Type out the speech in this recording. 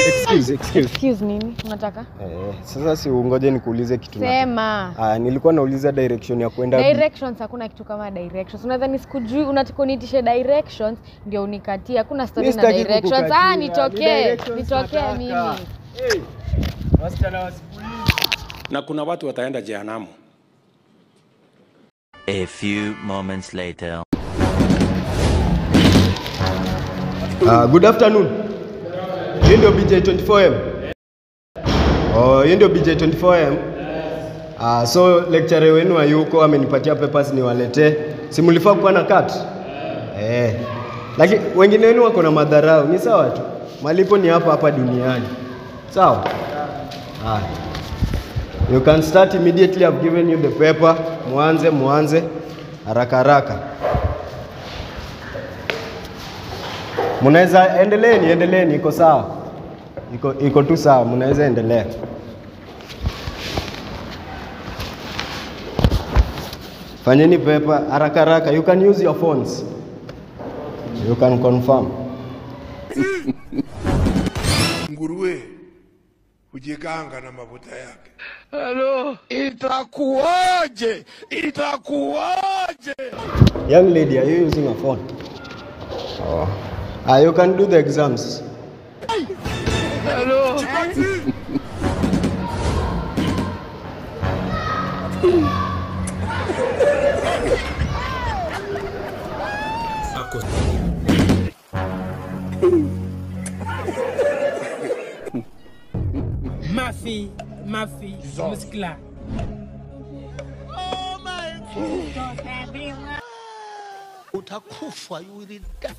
Excuse, excuse. Excuse nini? Unataka? Sasa si ungoje nikuulize kitu nataka. Sema. Nilikuwa nauliza direction ya kwenda. Directions, hakuna kitu kama directions. Unadhani sikujui, unataka uniitishe directions ndio unikatie. Hakuna story na directions. Nitokee. Nitokee mimi. Hey, wasichana wa siku hizi. Na kuna watu wataenda jehanamu. A few moments later. Good afternoon. Hii ndio BJ24M. Oh, hii ndio BJ24M. Yes. So lecturer wenu hayuko, amenipatia papers niwaletee. Si mlifaa kuwa na cut? Eh. Lakini wengine wenu wako na madharau, ni sawa tu. Malipo ni hapa hapa duniani. Sawa? You can start immediately. I've given you the paper. Muanze, muanze. Haraka haraka. Mnaweza endeleeni, endeleeni, iko sawa. Iko tu sawa, mnaweza endelea. Fanyeni paper haraka haraka. You can use your phones. You can confirm. Nguruwe hujikaanga na mafuta yake. Hello, itakuwaje? Itakuwaje? Young lady, are you using a phone? Oh. You can do the exams. Hello. Ma fille, muscla. Oh my God. Utakufa, you will die.